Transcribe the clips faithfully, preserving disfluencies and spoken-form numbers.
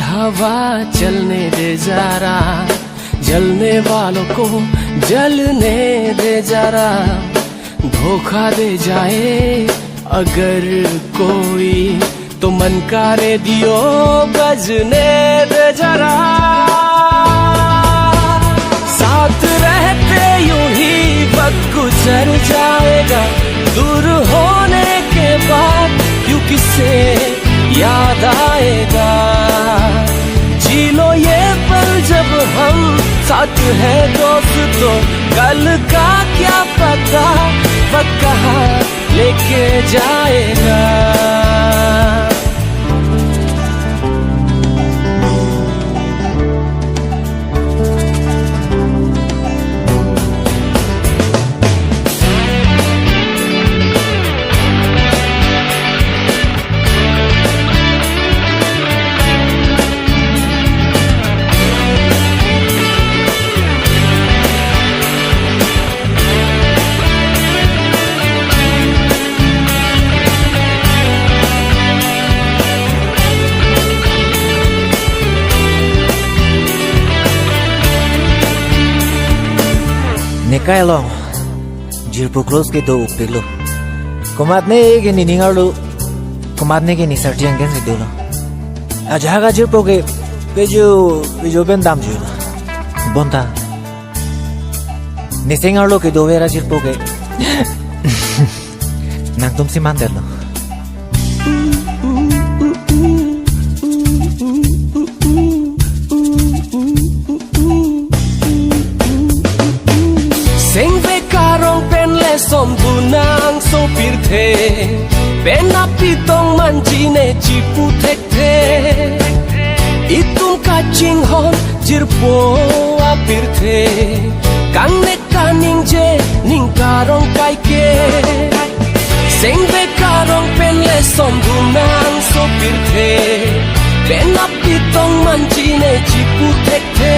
हवा चलने दे जरा, जलने वालों को जलने दे जरा, धोखा दे जाए अगर कोई, तो मन का रेडियो बजने दे जरा। साथ रहते यूं ही वक्त गुजर जाएगा, दूर होने के बाद यूं किसे याद आएगा। जी लो ये पल जब हम साथ हैं दोस्तों, कल का क्या पता वक्त कहाँ लेके जाएगा। Nekai along jirpo close kedo upiklo. Komatne ke nening arlo, komatne ke ne sarti angken si dolo. Ajahak ajirpo ke pejo, pejo pen damjuilo. Bonta neseng arlo kedo vera jirpo ke nangtum si mandetlo. Sengve karong pen le som dunang so pirthe, pen api tong manji ne chipu thekthe. Itum kachinghon jirpo apirthe, kangnek kaningje ning karong kaike. Sengve karong pen le som dunang so pirthe, pen api tong manji ne chipu thekthe.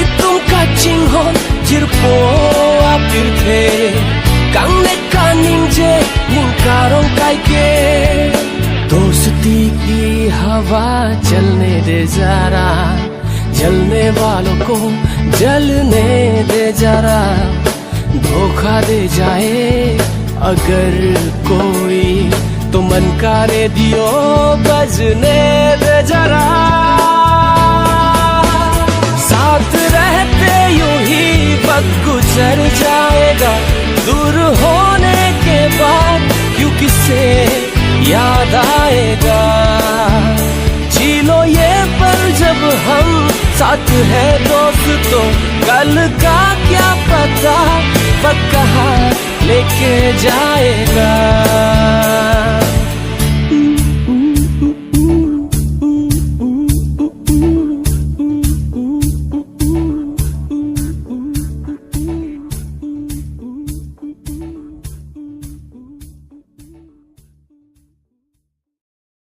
Itum kachinghon jirpo apirthe, kangnek kaningje ning karong kaike. दोस्ती की हवा चलने दे जरा, जलने वालों को जलने दे जरा, धोखा दे जाए अगर कोई, तो मन का रेडियो बजने दे जरा। साथ रहते यूं ही वक्त गुजर जाएगा, दूर होने के बाद यूं किसे याद आएगा। जी लो ये पल जब हम साथ हैं दोस्तों, कल का क्या पता वक्त कहाँ लेके जाएगा।